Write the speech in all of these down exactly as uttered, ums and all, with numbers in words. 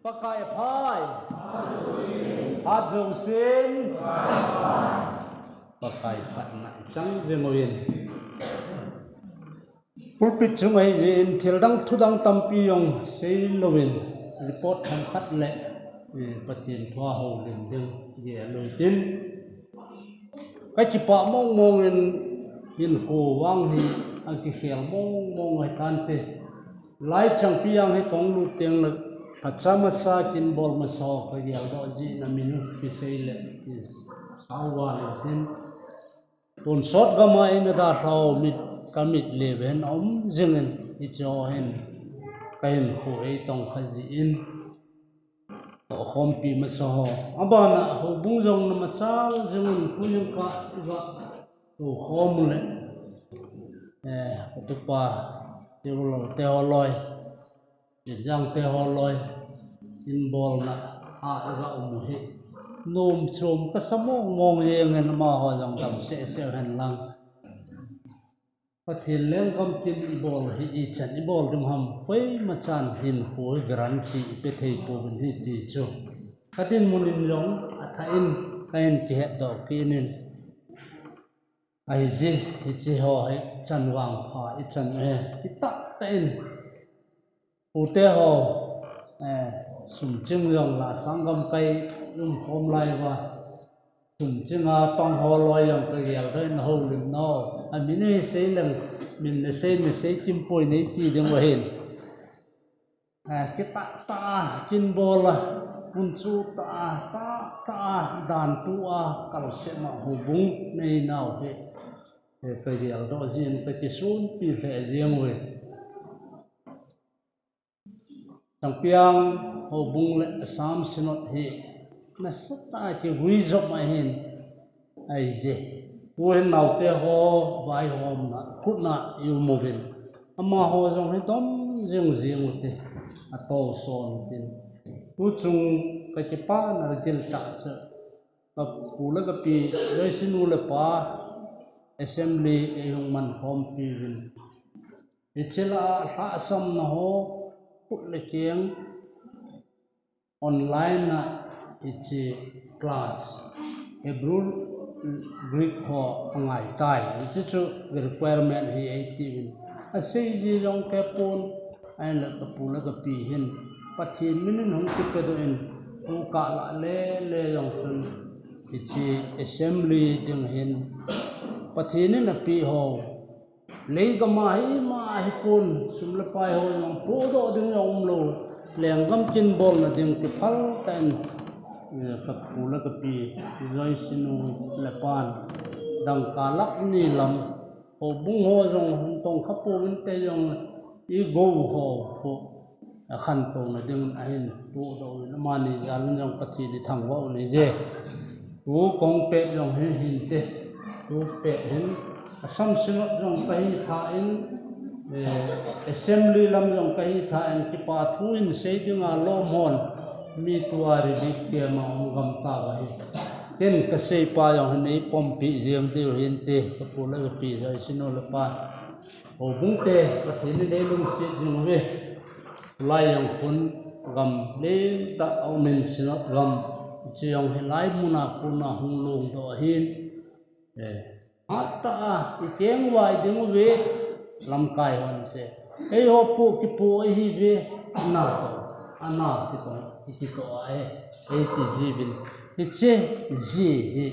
Pakai phai. Hat jousen. Pakai phatna i chang jing uvin. Pulpit chunga hi jeh in thil dang thu dang tampi jong sei louvin report themkhat le, eh, Pathen thu a houlim ding gel u hitin. Ka kipah mong mong in hinkho vang hi a kikhel mong mong ahi tante. Lai changpi jang hi kong lut teng le phacha masa kin bol masa ka geldoh jeh in a min u kisei le kisau va le tin. Tonsot gam a eina dalhau mit ka mit le ven a um jing in hiche ho hin ka hinkho ei tong kha jeh in. Tohkhompi masa ho. Abana houbung jong na machal jing un khu jing ka iva tohkhom le. Eh, ka tupa, te ho loi, te ho loi. Jang te ho loi. In bolna a iva um u hi. Nom chom ka sa mong mong jeng in amaho jong dam seh seh hen lang. Pathen lenggam kin i bol hi ichan i bol ding ham, koima chan hinkho hi guarantee i pe thei pouvin ahi ti chu ka dinmun in jong athah in ka hin kihetdoh kit in. Ahi jeh, hiche ho hi chan vangpha i chan u hi, kitah tah in. Pute ho, eh, sum ching jong la sanggam kai um khom lai uva. Sum ching a pang ho loi jong ka geldoh in houlim nau. A min hi sei leng, min na sei, na sei kim poi nei ti ding u ahin. Eh, kitah tah a, kin bol a, hun chu tah a, tah tah a, dan tu a, kal seh ma houbung nei nau hi. Eh, ka geldoh jin ka kisunpi lheh jeng uve. Changpi jang houbung le Assam Synod hi nasatah a kiguijop ahin ahi jeh. Tuhin naote ho vaihomna khutna i um uvin. Amaho jong hi dom jing jing u ti. Atou son u tin. Tuchung ka kipana gil tah chu. Ka pu le ka pi Joyce nu le pa assembly ei hung man khompi uvin. Hiche la lhahsamna ho, khut le keng, online a hiche class, Hebrew, Greek ho angai tai. Hiche chu requirement ahi eiti uvin. Asei ji jong kei pon, ahinla ka pu le ka pi hin Pathen min in hung kipedoh in, hung kah lah le le jong chun hiche assembly ding hin Pathen in apeh ho. Leigam a hi ima hi pon, sum le pai ho jong podoh ding jong umlou. Lenggam kin bolna ding kiphal tah in, eh, ka pu le ka pi, Joyce nu le pan, dangka lakh ni lam, houbung ho jong hung tong kha pouvin te jong, i gou ho khu akhantouna ding ahin podoh uvin, amani jal in jong Pathen i thangvah u ahi je. Tu kong pet jong hi hinte, tu pet hin Assam Synod jong kahi tha in, eh, assembly lam jong kahi tha in, kipa thu in sei dinga lom hon, mi tua relief camp a um gam tauva hi. Ken kasei pa jong hin eipompi jeng diu hinte, ka pu le ka pi Joyce nu le pa. Houbung te, Pathen in eilungset jing uve. Lai jong khun gam lentah a um in Synod gam. Hiche jong hilai muna kona hung longdoh ahin. Eh, hatah a, i keng vai ding uve, lamkai hon se. Eiho pu kipu ahiuve, ana to, ana kito, kito ahi, eiti jiuvin. Hiche ji hi,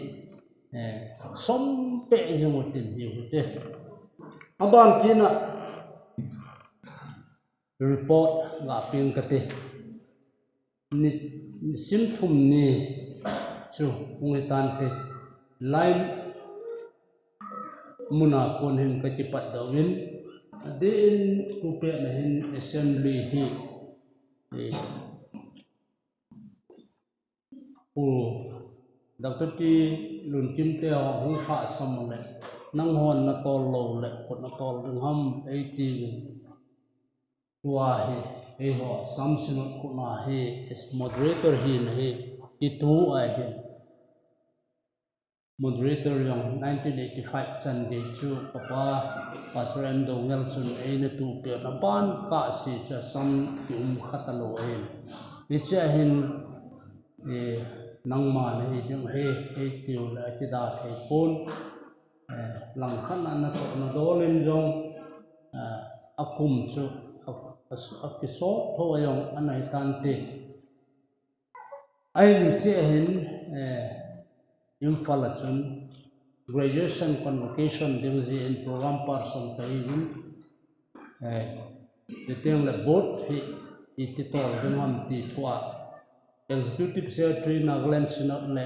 eh, som peh jing u tin hiu hite. Aban tina, report ga peng kate. Ni, nisim thum ni chu hung hitante. Lai muna kon hin ka kipatdoh uvin. Adeh in tupet na hin assembly hi, eh, Pu Doctor T. Lunkim te ho hung lhahsam le, nanghon natol lou le, koi natol ding ham eiti uvin. Tua hi, eiho Assam Synod kona hi, moderator hina hi, itu ahi. Moderator jong nineteen eighty-five chan gei chu, kapa, Pastor M. Doungel chun eina tupet na ban kah se chu Assam kium kha talou ahin. Hiche ahin, eh, nangma nahi ding ahi, eitiu le akida thei pon, eh, langkhat a natoh nadol in jong, eh, akum chu, a, a, akisot tho a jong ana hitante. Ahin hiche ahin, eh, Imphal a chun graduation convocation ding jeh in program person kahiuvin, eh, chuteng le board hi iti tol ding ham ti thua Executive Secretary Nagaland Synod le,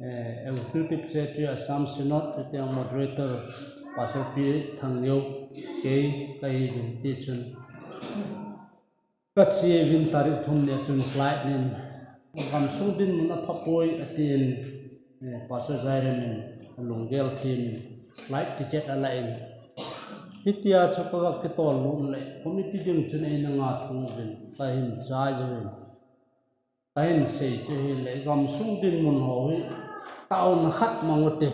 eh, Executive Secretary Assam Synod, chuteng moderator Pastor P Thangneo, kei kahiuvin tichun. Kache uvin tarik thum ni a chun flight nin, gamsung dinmun aphapoi atin, eh, Pastor Zairem in alunggel them in flight ticket ala in. Hitia chu kaga kitol lut le, committee ding chun eina ngatho uvin, kahin chai uvin. Kahin sei chu hile, gamsung dinmun ho hi taona khat mang ute,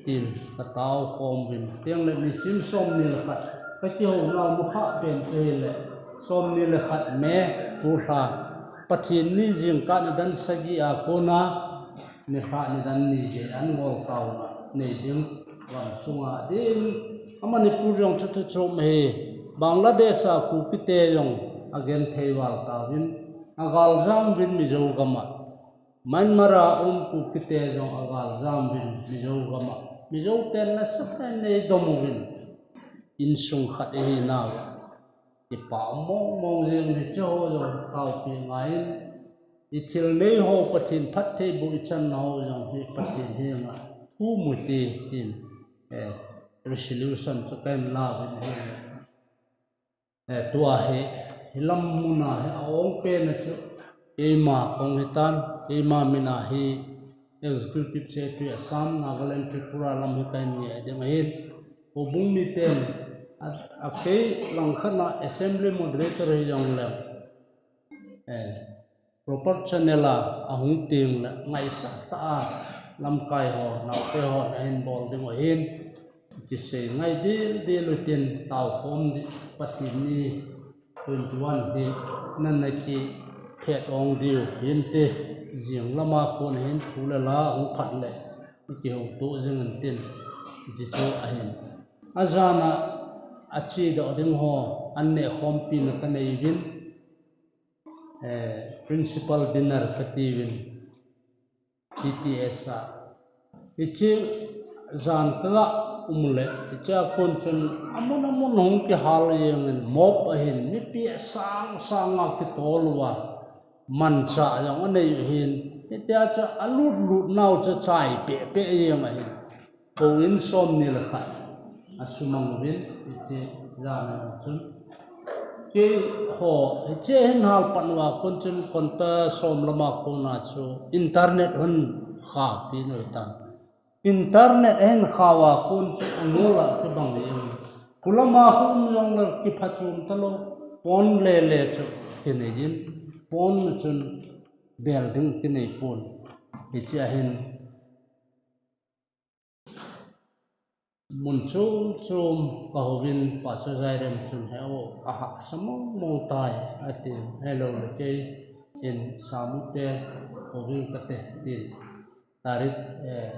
tin katao khom uvin. Chuteng le nisim somni le khat, kakihou nau nukhah pen chu hile, somni le khat May, tulha, Pathen ni jingkah nidan sagi a kona, nikhat nidan ni gei angol taona nei ding, gamsunga ding. A Manipur jong chu thu chom ahi, Bangladesh a Kukite jong agenthei val tauvin, agaljam uvin Mizo gam a. Myanmar a um Kukite jong agaljam uvin Mizo gam a. Mizo ten nasatah in eidom uvin, insung khat ihinau. Kipa mong mong jeng in hiche ho jong taopi ngai in, ithil nei ho Pathen phattheiboh ichan ho jong hi Pathen henga thu mu hite tin, eh, resolution chu kahin la uvin ahi. Eh, tua hi, hilam muna hi a-ong pen a chu, keima kong hitan, keima mina hi Executive Secretary Assam, Nagaland, Tripura lam hi kahin ngai ding ahin. Houbung miten, a, akei langkhat a Assembly Moderator hijong le, eh, proper channel a ahung teng le ngaisah tah a lamkai ho, naote ho nahin bol ding u ahin, kisei ngai dildil utin, taokhom ding, Pathen ni twenty-one hi nana kiphet ong diu hinte, jing lama kon hin thu le la hung phat le kihouto jing intin, hichu ahin. Ajan a achedoh ding ho, an nehkhompi na kanei uvin, eh, principal dinner kati uvin, T T S a. Hiche jan kaga um le, hiche a kon chun amun amun hung kihal jeng in, mob ahin, mipi asang sang a kitol uva, manchah jong anei u ahin, hitia chu alut lut nau chu chai peh peh jeng ahin. Houin somni le khat asumang uvin, hiche jan a chun. Keiho, hiche hin hal pan uva kon chun, kon ta som lama kona chu internet hung kha kit u ahitan. Internet ahin kha uva kon chu angol a kibang jeng. Kholama hung jong le kiphachom talou, phone le le chu kinei in, phone a chun bel ding kinei pon. Hiche ahin mun chom chom kahouvin, Pastor Zairem chun, "He o, ahahsa mong mong tai," atin, "Hello le kei in Samu te houvin kate," tin. Tarik, eh,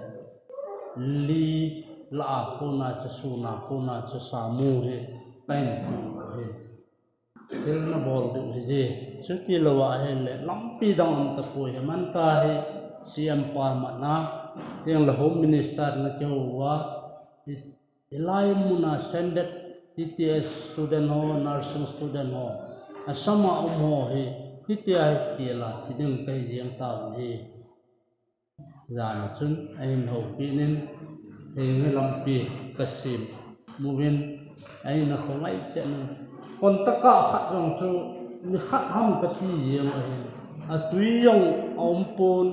li lah a kona chu, sun a kona chu Samu hi kahin pu u ahi. Thil nabol diu hije. Chuti lou ahile, lampi dang um tapoi, hemanta hi C M pa mana, chuteng le Home Minister na kihou uva, hi, hilai muna standard T T S student ho, nursing student ho, Assam a um ho hi, hitia hi kila, thi ding kahi jeng tau hi. Jan a chun ahin houpi in, henge lampi kasem uvin, ahin akho ngai chen in. Kon taka khat jong chu, ni khat ham kati jeng ahin. Atui jong aum pon,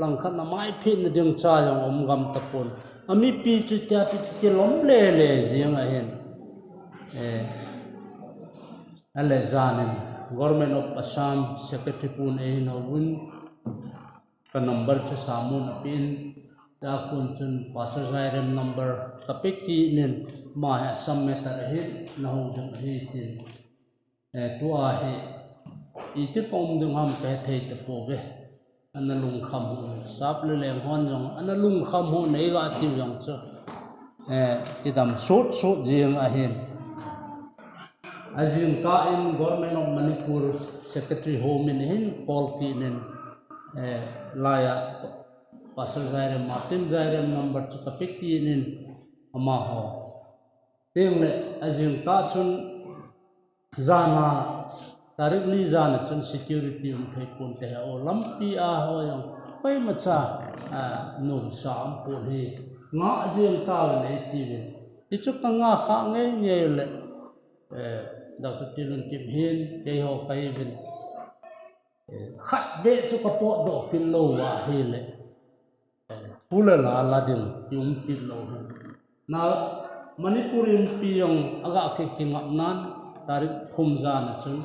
langkhat a mai phet na ding cha jong aum gam tapon. Amipi chu tia chu kilom le le jeng ahin. Eh, ale jan in, Government of Assam Secretary pun eihin houvin, ka number chu Samun apen, tua kon chun Pastor Zairem number kape kit in, ama hi Assam matter ahin, nahou ding ahi tin. Eh, tua hi, iti ka um ding ham ka hethei tapouve. Ana lungkham ho, sap le leng hon jong ana lungkham ho nei ga tiu jong chu, eh, kidam sut sut jing ahin. Ajingkah in Government of Manipur Secretary Home in hin call kit in, eh, laiya Pastor Zairem, Martin Zairem number chu ka pe kit in amaho. Tengle ajingkah chun jana, tarik li jana chun security um thei pon te ho, lampi a ho jong koimacha, ah, nomsa um pon hi, ngah jeng tauvin eitiuvin. Hichu ka ngah kha ngei ngei le, eh, Doctor Tilunkim hin, keiho kahiuvin. Eh, khat beh chu ka potdoh kit lou ahile, eh, thu le la la ding kium kit lou hi. Na Manipur Inpi jong aga ki kingap nan, tarik thum jana chun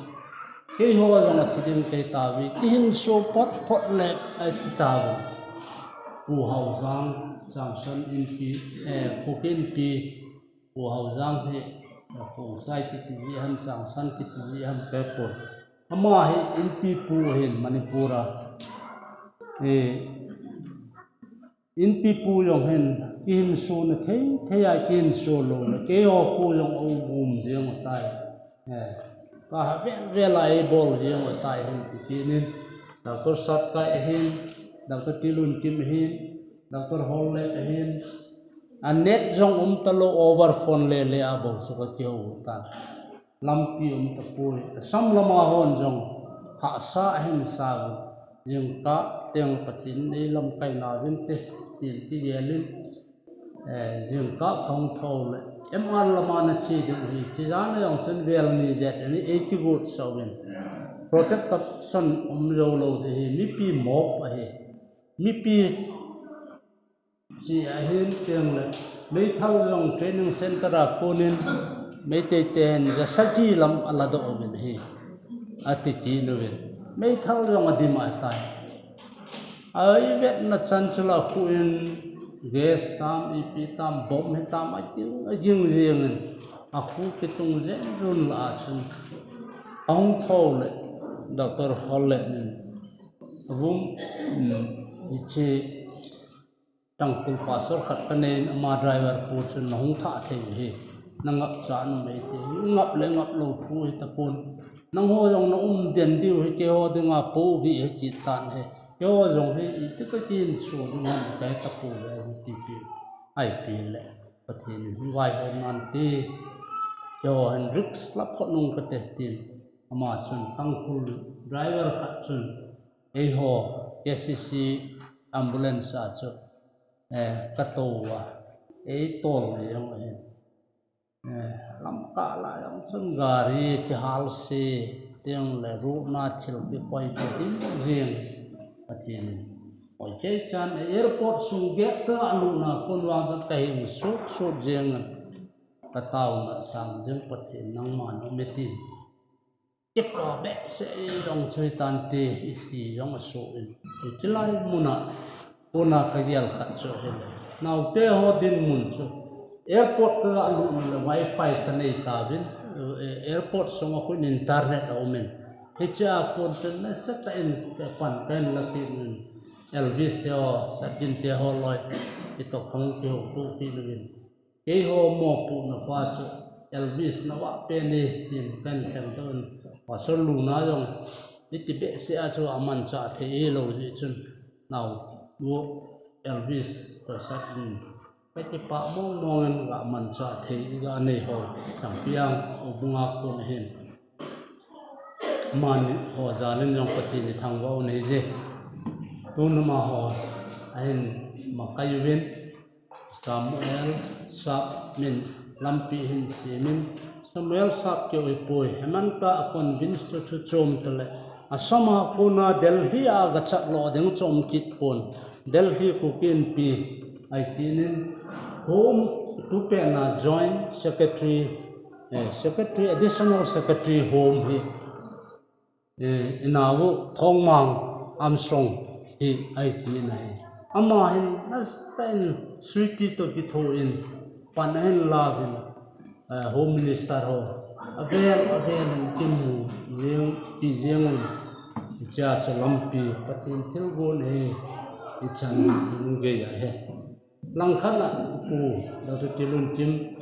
keiho jong athi ding kei tauve, kihinso phot phot le, eh, ati tauve. Pu Haojang, Changsan Inpi, eh, Kuki Inpi, Pu Haojang hi, eh, Khongsai kiti ji ham, Changsan kiti ji ham, kei pon. Ama hi Inpi pu ahin Manipur a. Eh, Inpi pu jong hin, kihinso na thei thei a kihinso lou na, keiho khu jong aum um jeng u tai. Eh, ka ha vel vel a eibol jeng u tai hin ti kit in. Doctor Satkai ahin, Doctor Tilunkim ahin, Doctor Hollep ahin. A net jong um talou, over phone le le a bou chu ka kihou u tan. Lampi um tapoi. Assam lama hon jong hahsa ahin sa uvin. Jingkah teng Pathen in eilamkai nauvin te, tin kigel in, eh, jingkah kahung thou le, M R lama na che ding hi, che jana jong chun vel ni jet in eikigot sah uvin. Protection um jou lou ding hi, mipi mob ahi. Mipi Chi ahin tengle, meithal jong training center a konin, Meitei ten ja sagi lam aladoh uvin ahi, ati kit uvin. Meithal jong adim ahitai. Aivetna chan chu la khu in, gas tam, ipi tam, bomb hitam, aging, aging jing in, akhu kitung jen jun la chun, ahung thou le, Doctor Hollep in, room, um, hiche, Tangkhul pastor khat kanei in ama driver pu chun, "Nahung thah thei u hi, nangap cha numei te hi, ngap le ngap lou thu hitapon. Nangho jong na um den diu hi, keiho dinga pou hi, hi kit tan hi. Keiho jong hi, iti ka kinso ding ham, kahe tapou ve," ahi tipi. Ahipi le, Pathen in hung vaihom nante. Keiho hin risk la phot nung kate tin. Ama chun Tangkhul driver khat chun, eiho K C C ambulance a chu, eh, katou uva, eitol le jong ahin. Eh, lamkah la jong chun gari kihal se, tengle ruhna thil kikoi kiding jing, Pathen in. Oi, kei chan airport sung gate ka lutna kon vang chan kahin sut sut jing, kataona sang jing, Pathen nangma na um e tin. Kipa behseh jong chu hitante, iti jong asoh in. Hiche lai muna, kona kagel khat chu ahile, naote ho dinmun chu, airport kaga lut le wifi kanei tauvin, eh, airport sunga khu internet aumin. Hichea kon chun nasatah in kapan kahin la kit in, Elvis te ho, Satgin te ho loi, itoh kahung kihouto kit uvin. Keiho mopohna pa chu Elvis na vah pen e, tin kahin lhengdoh in, Pastor Luna jong iti behseh a chu amanchah thei hilou jeh chun, nao, u Elvis toh Satgin, kakipah mong mong in, ga manchah thei iga nei ho, Changpiang houbunga kon ahin. Amani ho jal in jong Pathen in thangvah u nei je. Tun amaho ahin makai uvin, Samuel Sap min lampi ahin semin, Samuel Sap keu hipoi, Hemanta a convince chu thu chom tale, Assam a kona Delhi a gachat lo ding chom kit pon, Delhi Kuki Inpi ahi tinin, Home tupet na Joint Secretary, eh, Secretary, Additional Secretary Home hi, eh, inao Thongmang Armstrong hi ahi tina hi. Ama hin nasatah in suiti toh kitho in pan ahin lauvin, eh, Home Minister ho, avel avel in kimu jeng, kijeng in, hichea chu lampi Pathen thilgon hi ichan ding gei ahi. Langkhat a Pu Doctor Tilunkim,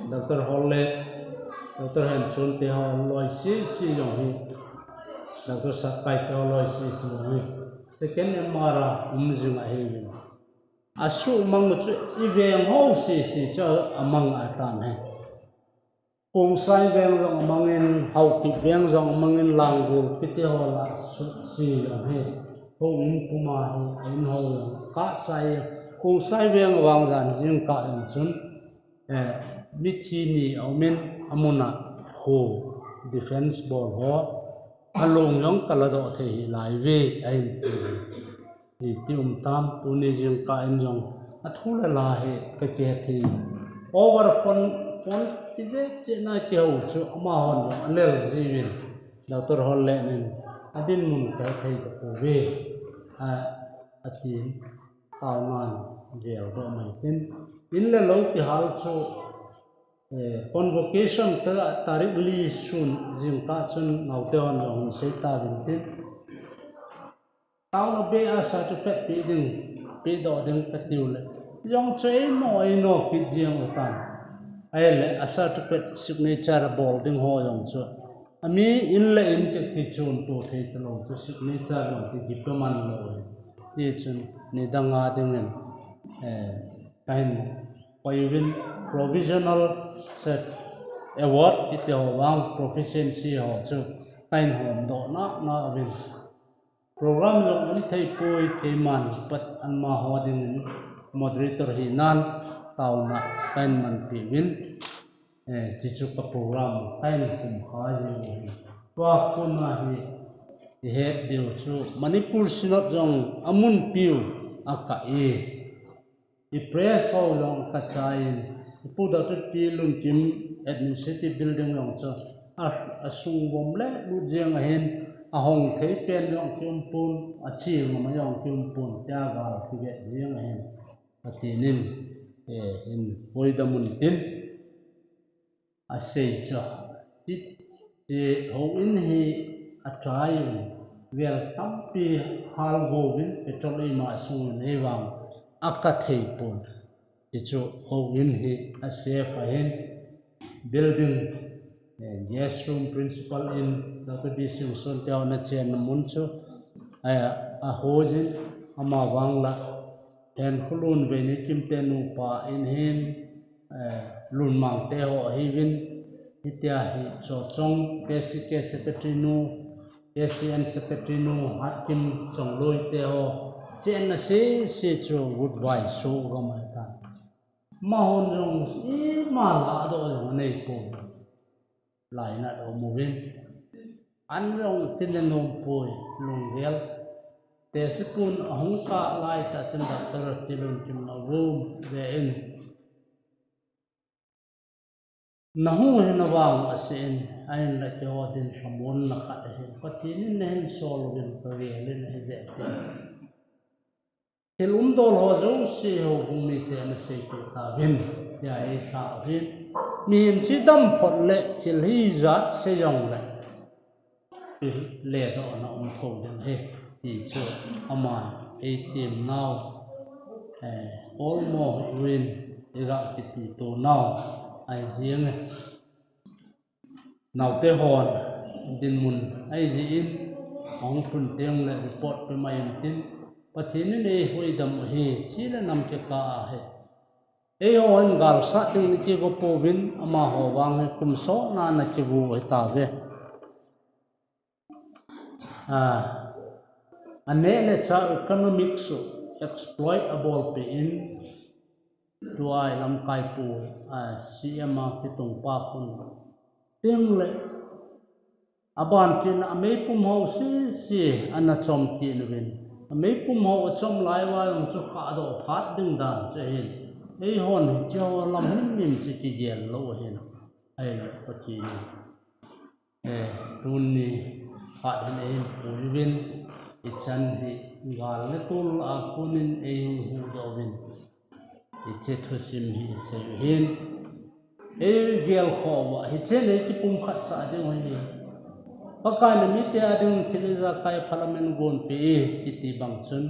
Doctor Hollek, Doctor Henchon te ho loi sese jong hi, Doctor Satkai te ho loi sese jong hi second M R a um jing ahi. Asuhmang u chu iveng ho sese chu amang atam ahi. Khongsai veng jong amangin, Haokip veng jong amangin, Langgol kiti ho lah a suhse jong hi, houin puma hi, in ho jong kah chai. Khongsai veng vang jan jingkah in chun, eh, mithi ni aumin, amun a khu defense bol ho along jong kaladoh thei hih lai uve, ahin ti. Hiti um tam, tuni jingkah in jong athu le la hi kakihethei. Over phone, phone kije chena kihou chu amahon jong alel jiuvin, Doctor Hollek nin adinmun kahethei tapouve, a, atin, taonan geldoh mai tin. In le lou kihal chu, eh, convocation ka tarik li sun jingkah chun naote hon jong hin sei tauvin tin. Taona beh a certificate pe ding, pedoh ding katiu le, jong chu eino, eino kit jeng utan. Ahile a certificate signature bol ding ho jong chu, ami in le in kiti chun tu thei talou chu signature jong kiti pe man lou. Hichun nidang a dingin, eh, kahin koiuvin, provisional set award kiti ho vang, proficiency ho chu kahin homdoh nana uvin. Program jong um thei poi, keiman pat amaho dingin moderator hinan taona kahin manpi uvin, eh, chuchu ka program kahin kumkha jing uve. Tua kona hi ihet diu chu Manipur Synod jong amunpiu akah e. I press ho jong kachai in, Pu Doctor Tilunkim Administrative Building jong chu a, asung vom le lut jeng ahin, ahong thei pen jong kium pon, achi ngam jong kium pon, tia gal kivet jeng ahin, Pathen in, eh, hin hoidam un tin. Asei chu, ti, ti houin hi atrai un, vel tampi hal vouvin petrol ima sung un, eivang akah thei pon. Tichu houin hi a safe ahin, building, eh, guest room, principal in, Doctor B Singson te ana chenna mun chu, eh, ahoi jin, ama vang la, Henkholun Veineikim te nupa in hin, eh, Lunmang te ho ahiuvin, hitia hi Chochong, K C K secretary nu, K C N secretary nu, Hatkim Chongloi te ho, chenna sese chu Woodvai so gam ahitan. Amahon jong ima ladoh jong anei pon. Lainat aum uvin. An jong tin le nom poi, lunggel. Tehsi pun ahung kah laitah chun Doctor Tilunkim in aum ve in. Nahu hi navang ase in, ahinla keiho din lhamonna khat ahin. Pathen in nahin sol uvin kavel in ahije ati. Thil umdol ho jouse houbung mite ana seipeh tauvin, tia eilha uvin. Mihem chidam phot le thil hijat sei jongle, ledohna um thou ding ahi, ti chu aman eitem nau, eh, olmo uvin, iga kiti to nau ahi jenge. Naote hon dinmun ahi jeh in, ahung lhun teng le report pe mai intin, Pathen in eihoidam u ahi, chi le nam kikah ahi. Eiho hin galsat ding in kigo pouvin, amaho vang hi kum sotna ana kivu ahitauve. Ah, aneh le chah economics u exploit abolpeh in, tua ilamkai pu, ah, C M a kitongpa khun teng le, aban kit in ameipum ho sese ana chom kit uvin, ameipum ho achom lai uva jong chu khahdoh phat ding dan chu ahin, eihon hicheho lam himhim chu kigel lou ahin, ahile Pathen in Eh, tuni phat hin eihin pui uvin, ichan hi gal le tol a konin eihin huhdoh uvin, hiche thusim hi isei u ahin. Ei gel khoh uva, hiche nei kipumkhat sah ding u hi. Pakai in mite a ding thil ijakai phalom in gonpeh e, kiti bang chun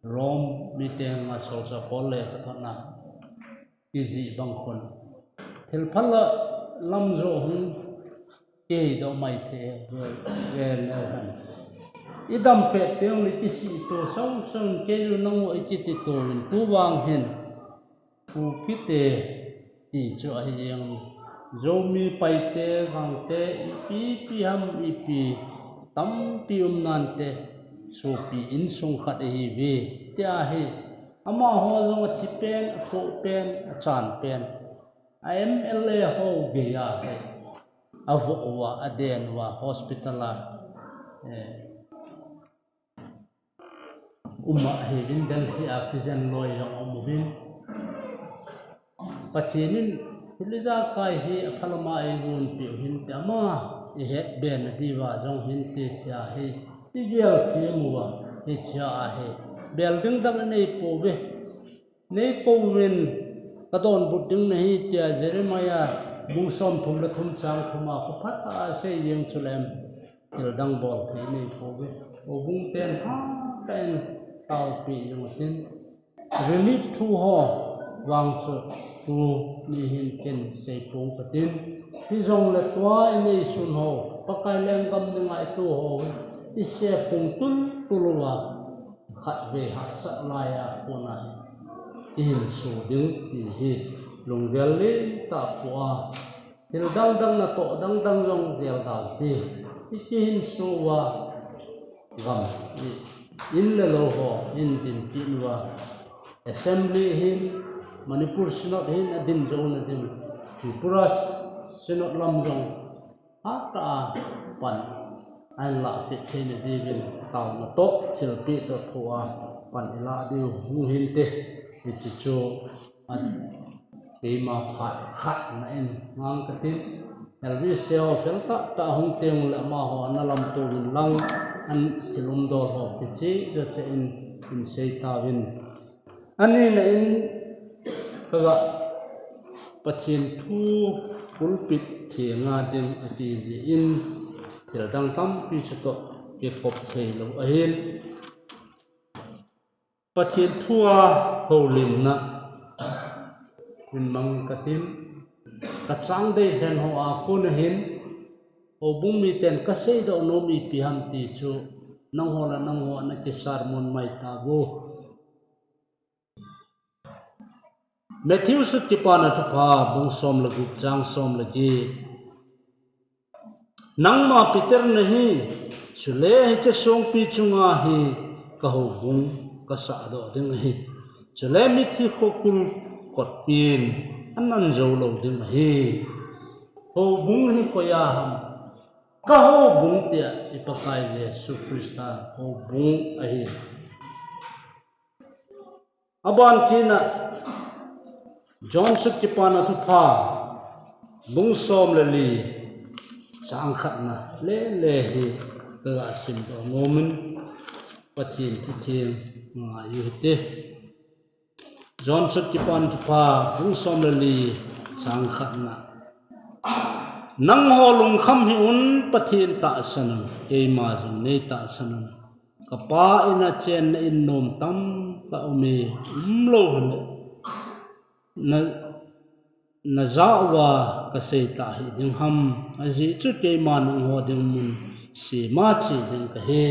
Rome mite henga solchah Paul lekhathotna kijih bang khun, thil phalam joh hung kiheidoh maithei, vel neo hen. Idam pet teng le kisih to sausau in, kei jong nangho ikiti to uvin, tuvang hin Kukite ti chu ahi jeng, Zomi, Paite, Gangte, ipi ipi ham, ipi tampi um nante, sopi insung khat ihiuve, tia hi. Amaho jong athi pen, athoh pen, achan pen, a M L A ho geiya hi avoh uva, aden uva, hospital a, eh, um ahiuvin, Delhi a kijen loi jong um uvin. Pathen in thil ijakai hi aphalom a eigonpeh u hinte, ama ihet be nadiuva jong hinte, tia hi igel them uva, hichea hi bel ding dang inei pouve. Nei kouvin, kadonbut ding nahi, tia Jeremiah bung somthum le thum chang thum a khophat a asei jeng chu lem. Thil dang bol thei nei pouve. Houbung ten hatah in taopeh jeng utin, relief thu ho vang chu tuni hin ken sei pong katin, hijongle tua inei sun ho, Pakai lenggam dinga itu ho, ise pung tultul uva, khatvei hahsat laiya kona ihinso ding ti hi lunggel lentah poa, thil dangdang natoh dangdang jong gel dal ti, ikihinso uva, gam in le lou ho in dinpeh uva, Assembly hin, Manipur Synod hin adin jouna ding, Tripura Synod lam jong hatah a pan ahin lahpeh theina diuvin, taona toh thilpeh toh thoa pan ilah diu hung hinte, hiti chu a, keima phat khatna in ngang katin, Elvis te ho fel tahtah hung teng le amaho ana lamto uvin lang, an thil umdol ho kicheh cheh in, in sei tauvin. Anina in kaga Pathen thu pulpit thenga ding ati jeh in thil dang tampi chutoh kikhop theilou ahin, Pathen thua houlimna in mang katin, kachang dei lhen hoa kona hin houbung miten kaseidoh nom ipi ham ti chu nangho le nangho ana kisermon mai tauvo. Matthew sut Kipana Thupha bung som le gup chang som le get. Nangma Peter nahi, chule hiche songpi chunga hi kahoubung kasahdoh ding ahi. Chule mithi khokul kotpin anan jou lou ding ahi. Houbung hi koiya ham? Kahoubung tia i Pakai Jesu Christa houbung ahi. Aban kit na, John sut Kipana Thupha bung som le li chang khatna lele hi kaga simdoh nomin, Pathen thutheng ngai u hite. John sut Kipana Thupha bung som le li chang khatna. Nangho lungkham hih un, Pathen tahsan un, keima jong nei tahsan un. Kapa in a chenna in nom tamtah aume, umlou hile, na, najah uva kasei tah hih ding ham? Ajeh chu keima nangho ding mun sema che ding kahi.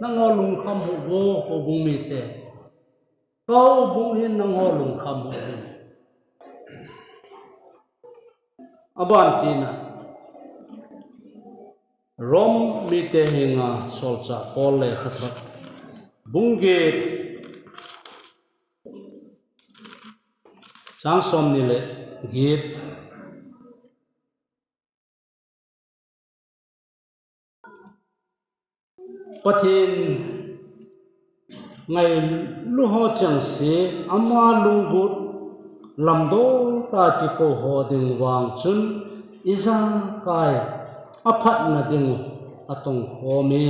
Nangho lungkham hih un, houbung mite. Kahoubung hin nangho lungkham hih un. Aban kit na, Rome mite henga solchah Paul lekhathot bung get chang somni le get. Pathen ngailu ho chengse, ama lunggut lamdol tah a kikou ho ding vang chun, ijakai aphatna dingu atongkhom e,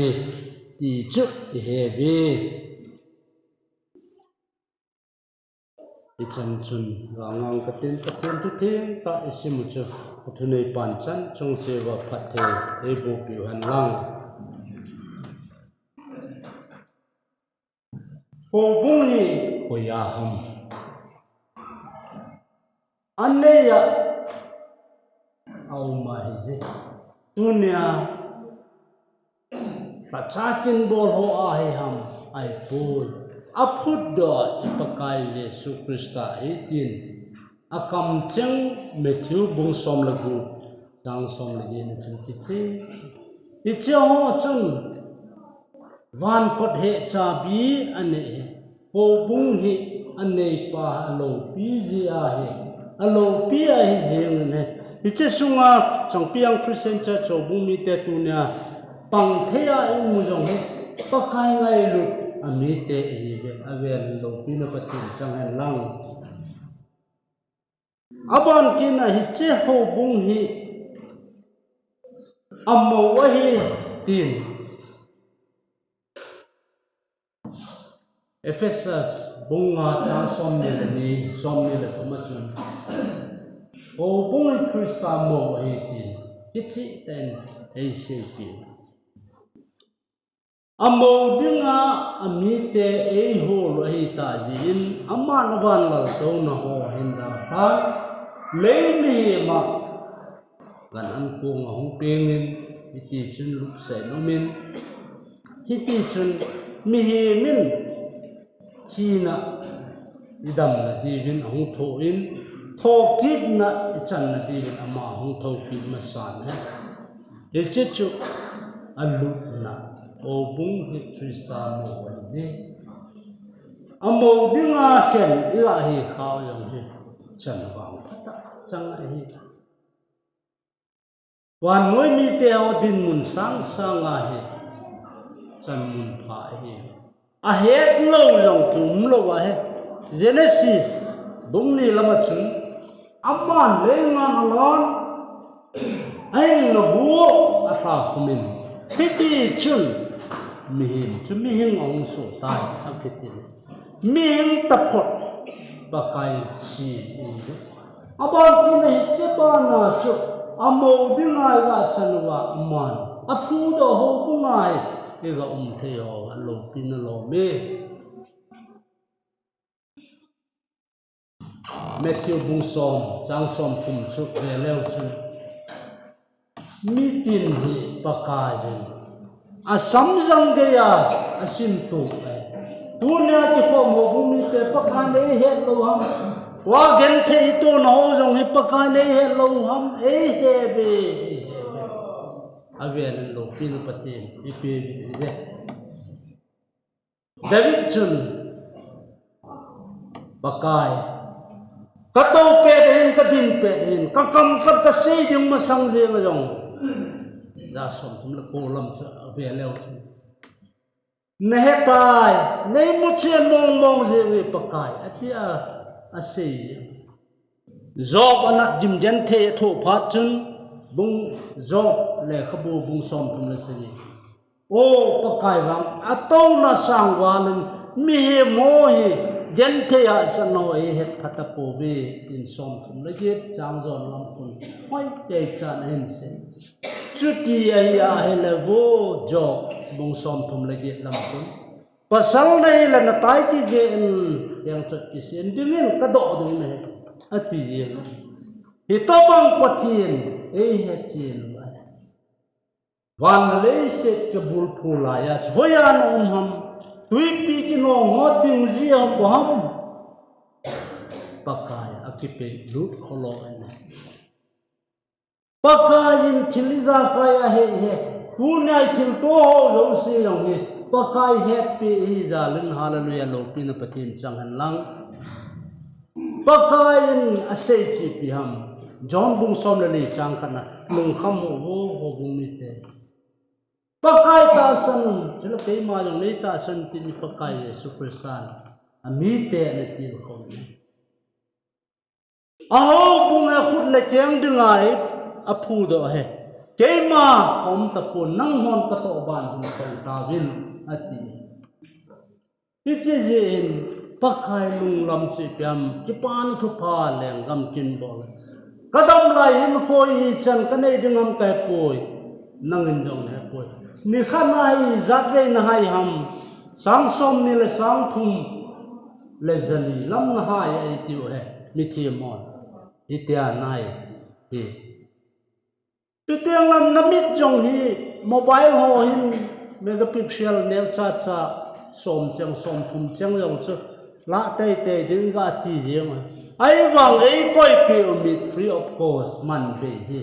ti chu ihe uve. Hichan chun, gangang katin Pathen thu theng tah isim u chu, athunei pan chan chung cheh uva phatthei eiboh piu hen lang. Houbung hi koi a ham? Anei a aum ahi je. Tunia lhacha kin bol ho ahi ham? Ahipoi. Aphutdoh a i Pakai Jesu Christa ahi tin akamcheng Matthew bung som le gup chang som le get na chun kicheh. Hiche ho chun van kot heh chabi anei hi. Houbung hi aneipa aloupi jeh ahi. Aloupi ahi jeng in ahi. Hiche sunga Changpiyang Christian Church Houbung mite tunia pang thei a i um u jong hi Pakai ngailut a mite ihiuve. Avel in loupina Pathen chang hen lang. Aban kit a hiche houbung hi amou ahi tin Ephesus bung nga chang som ni le ni, som ni le thum a chun houbung hi Christa mou ahi tin kicheh tah in eiseipeh. Amou dinga amite eihol u ahitah jeh in aman avan laltouna ho ahin dalhan, lei mihem a gan ankong ahung peng in, hiti chun lupsa in um in, hiti chun mihem in thina i damna diuvin ahung thoh in, thokitna i channa diuvin ama ahung thoukit masan ahi. Hiche chu alutna, houbung hi Christa mou ahi je. Amou dinga khen ilah hi kha jong hi chan vang phatah chang ahi. Vannoi mite ho dinmun sangsang a hi chan mun pha ahi. Ahet lou jong kium lou ahi. Genesis bung ni lama chun aman leingan alan ahinna hu alha khum in, hiti chun mihem chu mihing ahung soh tai akiti. Mihing taphot Pakai si in. Aban kit a hiche bana chu amou dinga iga chan uva aman aphudoh houbung a hi iga um thei uva loupina lom e. Matthew bung som chang somthum chu ve leu chun, mitin hi Pakai in asamjang geiya asimtup ahi. Tunia kikhom houbung mite Pakai in eihet lou ham? Tua genthei itona ho jong hi Pakai in eihet lou ham? Eihe uve, eihe uve. Avel in loupina Pathen ipeuvin ahi. David chun, Pakai, katou pet ahin, kadin pet ahin, kakam kat kasei ding masang jeng a jong, ja somthum le ko lam chu ave leu chun, nahetai, neimuchen mong mong jeng e Pakai, atia asei. Job anat gim genthei athoh phat chun, bung Job lekhabu bung somthum le sagi. O Pakai vang, atouna sang val in mihem ho hi genthei a san ho hi hetpha tapouve, tin somthum le get chang jon lam khun hoi teichan ahin sei. Chuti ahi ahile vo Job bung somthum le get lam khun, pasal nahi le natai kigeh in, heng chot kisem dingin kadoh ding nahi, ati jeng. Hitobang Pathen eihechen uva, van le leiset kibulphu laiya chu hoiya naum ham? Twipi kinong ho ding jeh a koi ham? Pakai akipehlut kholou ahi. Pakai in thil ijakai ahei e. Tunia ithilto ho jouse jong hi Pakai hetpi ahi jal in, hallelujah, loupina Pathen chang hen lang. Pakai in asei chu ipi ham? John bung som le li chang khat na, lungkham hih un, houbung mite. Pakai tahsan un, chule keima jong neitahsan un tin i Pakai Jesu Christan amite ana tilkhou in. Ahoubung a khut le keng dinga aphudoh ahi. Keima kaum tapon, nanghon katoh ban hung tong tauvin, ati. Hiche jeh in Pakai lunglam chu ipi ham, kipana thupha lenggam kin bol. Kadam lai hin koi ichan kanei ding ham kahepoi. Nangin jong nahepoi. Nikhat na ijat vei nahai ham. Sang som ni le sang thum le jali lam nahai eitiu he. Mithi mon. Hitia nahai hi. Chuteng lam namit jong hi mobile ho hin megapixel neocha cha som cheng som thum cheng jong chu la teitei ding gati jeng a. Ahivang eikoipeh u mit free of cost man bei hi.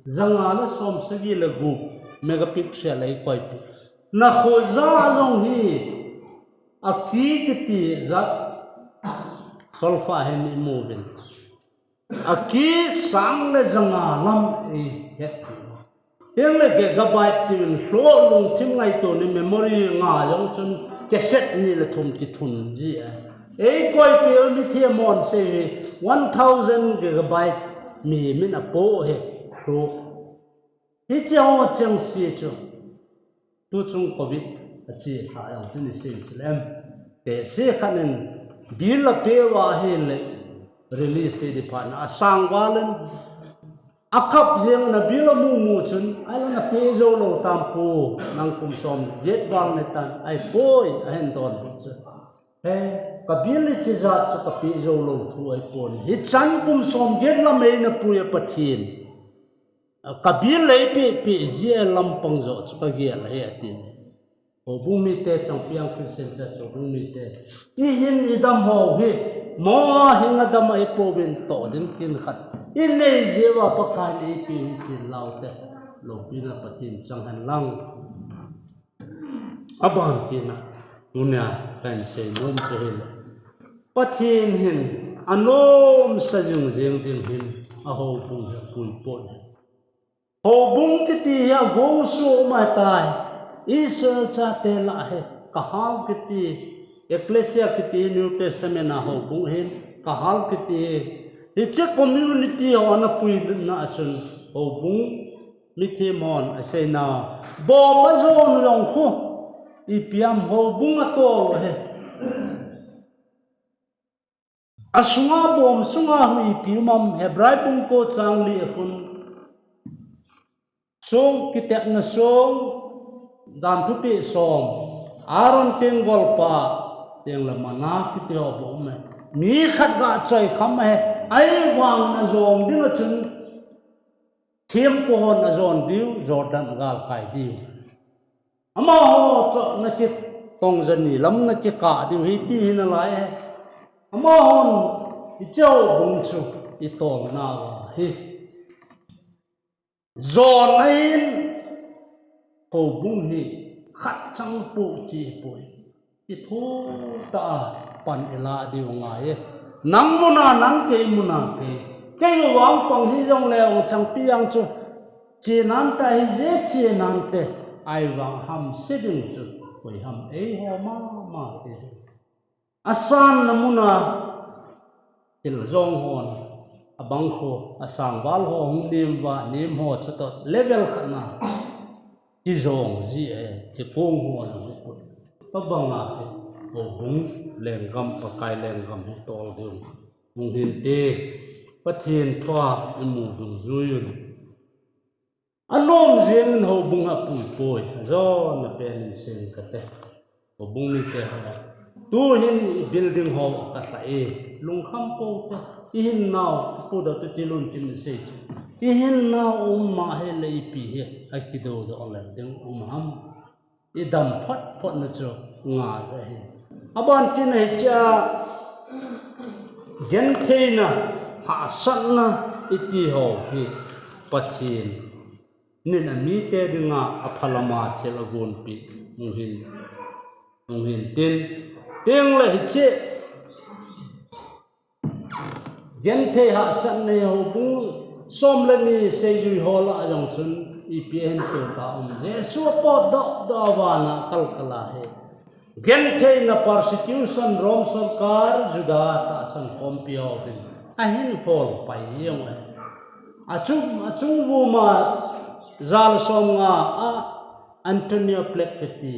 Janga le som sagi le gup megapixel eikoipeh. Nakhoja jong hi aki kiti jat solfa hin imuvin. Aki sang le janga lam eihet. Tengle gigabyte tiuvin lhoh lungthim ngaito ni memory nga jong chun cassette ni le thum kithun ji a. Eikoipeh u mithi mon sei hi one thousand gigabyte mimin apo hi lhoh. Hiche ho chengse chu. Tuchung covid ache lha jong chu nisei chu lem. Tehse khat in bill apeh uva ahile release ding phat na asang val in akap jeng na bill amu mu chun ahile napeh jou lou tam pu nang kum som get val ne tan ahipoi ahin don chu. He, kabill hiche jat chu kapeh jou lou thu ahipon. Hichan kum som get lam eina pui a Pathen. Kabill eipeh peh jia lampang joh chu kagel ahi atin. Houbung mite changpiang Christian Church houbung mite. Ihin idam ho hi. Mo a hin adam ahipouvin toh ding kin khat. Inei jeh uva Pakai in eipeh hi tin laute. Loupina Pathen chang hen lang. Aban tina, tunia kahin seinom chu hile. Pathen hin anomsa jing jing ding hin ahoubung hi apui pon. Houbung kiti hi agongsuh um ahitai. Israel chate lah hi kahal kiti, Ecclesia kiti New Testament a houbung hin kahal kiti hi. Hiche community ho ana puina achun houbung Mithi mon aseina. Bom ajon jong khu. Ipi ham houbung atol u ahi. Asunga bom sunga hu ipi um ham Hebrai bung ko chang li a khun. Song kitepna song dan thupi som. Aaron tenggolpa tengle manna kiti ho bom e. Mi khat ga choi kham ahi. Ahivang na jong ding achun Thempu hon ajon diu, Jordan agalkai diu. Amaho chu ana kitong jani lam ana kikah diu, hiti hi nalai e. Amahon hiche houbung chu itolna uva hi. Jon ahin houbung hi khat chang pu chi poi. Ithu ta a pan ilah diu ngai e. Nang muna nang kei muna kei. Kei vang pang hi jong le ong chang piang chu. Chi nan ta hi je chi nan te. Ahivang hamse ding chu. Koi ham eiho mama te. Asanna muna. Thil jong hon, abang kho, asangval ho hung nem uva, nem ho chutoh level khat na kijong ji e, thikong ho ana hung put. Abang a hi, houbung lenggam, Pakai lenggam hi tol ding. Hung hin te, Pathen thua imu dungjui un. Anom jeng in houbung apui poi, ajona pen in seng kate. Houbung mite ho. Tu hin building ho kasah e. Lungkham pou te. Ihin nau, pu da tu tilun tin sei. Ihin nau um ma he le ipi he. Akido do le ding um ham. Idam phot phot na chu nga ja hi. Aban tina hiche a gentheina, hahsatna, iti ho hi Pathen in amite dinga aphalama thil agonpi hung hin, hung hin tin, tengle hiche Genthei hahsatna hi houbung som le ni seijui ho lah a jong chun ipi ahin tou ta um. Jesu apotdoh doh a vana kalkal a hi. Gentheina persecution Rome sorkar Juda tahsan khompi ho hin ahin hol pai jeng e. Achung, achung vuma jal som nga a Antonia Flavius kiti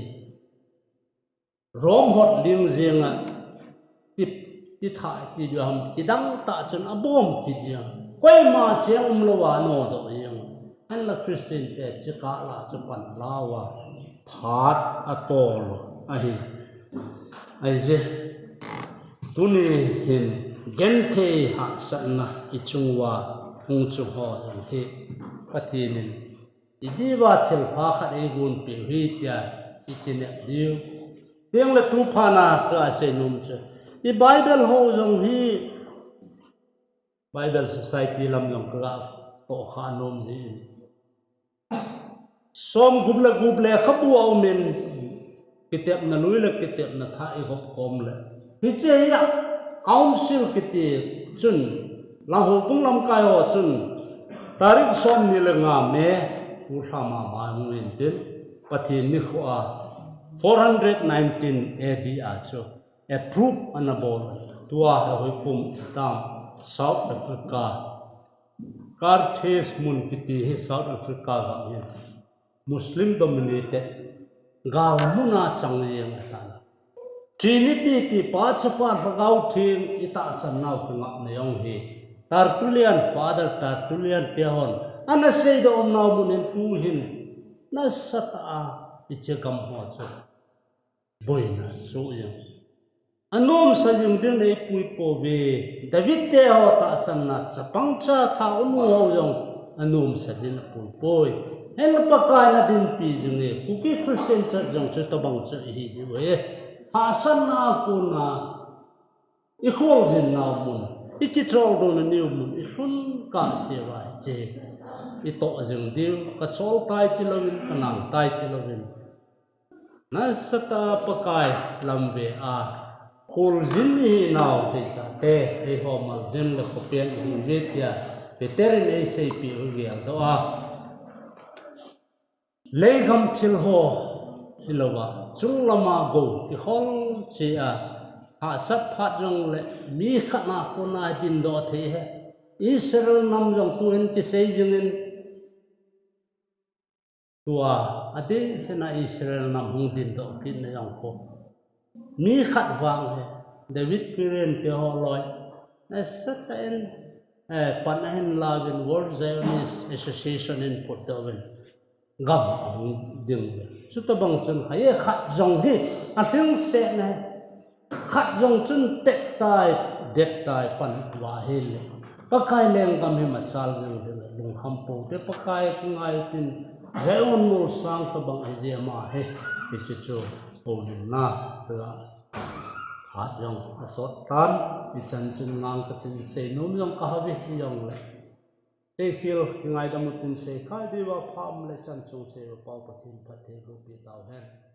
Rome hot ling jeng a ti, ti tha ti diu ham, ti dang ta chun abom ti diu. Koima cheng um lo a no do yang. An la Christian te chika la chu pan la wa. Phat a tolo ahi. Ai je. Tuni hin genthei hahsatna i chung uva hung chu ho jong hi Pathen in i diuva thilpha khat eigon peh u hi tia i kinep diu. Tiang le tu phat na ka sei nom chu i Bible ho jong hi Bible Society lam jong ka ga toh kha nom ji in. Som gup le gup le khabu a um in kitepna lui le kitepna tha i hop kom le. Hiche hi a council kiti chun lang ho kung lam kai ho chun tarik som ni le nga me u thla ma ma ngu in tin Pathen ni kho a four hundred nineteen A D a chu approve ana bol. Tua hi hoi kum tam South Africa, Carthage mun kiti hi South Africa gam hi Muslim dominated gal muna chang jeng atan. Trinity ti Pa Chapa Lhagao Theng i tahsan nau kingapna jong hi Tertullian, Father Tertullian te hon ana seidoh um nau mun in tu hin nasatah a hiche gam ho chu boina soh jeng. Anomsa jing din eipui pouve. David te ho tahsanna chapang cha tha unu ho jong anomsa din apui poi. Hinla Pakai in adinpi jing e. Kuki Christian Church jong chutabang chu ihi diu ahi. Hahsatna a kona i kholjin nau mun, i kicholdo na nau mun, i lhun kah se uva hiche i toh jing diu, ka chol tai ti louvin, ka nang tai ti louvin. Nasatah a Pakai lam ve a, kholjin i hi nau thei tate, eiho maljin le khopian i hi ve tia, Peter in eiseipeh u geldoh a. Leigam thil ho hilouva, chunglam a gou kihol che a, hahsat phat jongle mi khat na kona dindoh thei ahi. Israel nam jong tuhin kisei jingin, tua adeh sena Israel nam hung dindoh kitna jong khu mi khat vang ahi. David Keren te ho loi, nasatah in, eh, pan ahin lauvin World Zionist Association in phutdoh uvin gam ahung ding uve. Chutabang chun hei khat jong hi alhingsetna ahi. Khat jong chun tet tai, det tai pan uva ahile, Pakai lenggam hi machal jing ding lungkham pou te, Pakai kingai tin, Zion molsang tobang ahi jeh ma hi, hiche chu houlimna, tua phat jong asot tan, hichan chun ngang katin seinom jong kahave hijongle, seikhel kingaidam utin, seikhai diuva pha um le chan chung cheh uva Pau Pathen phatthei boh peh tauhen.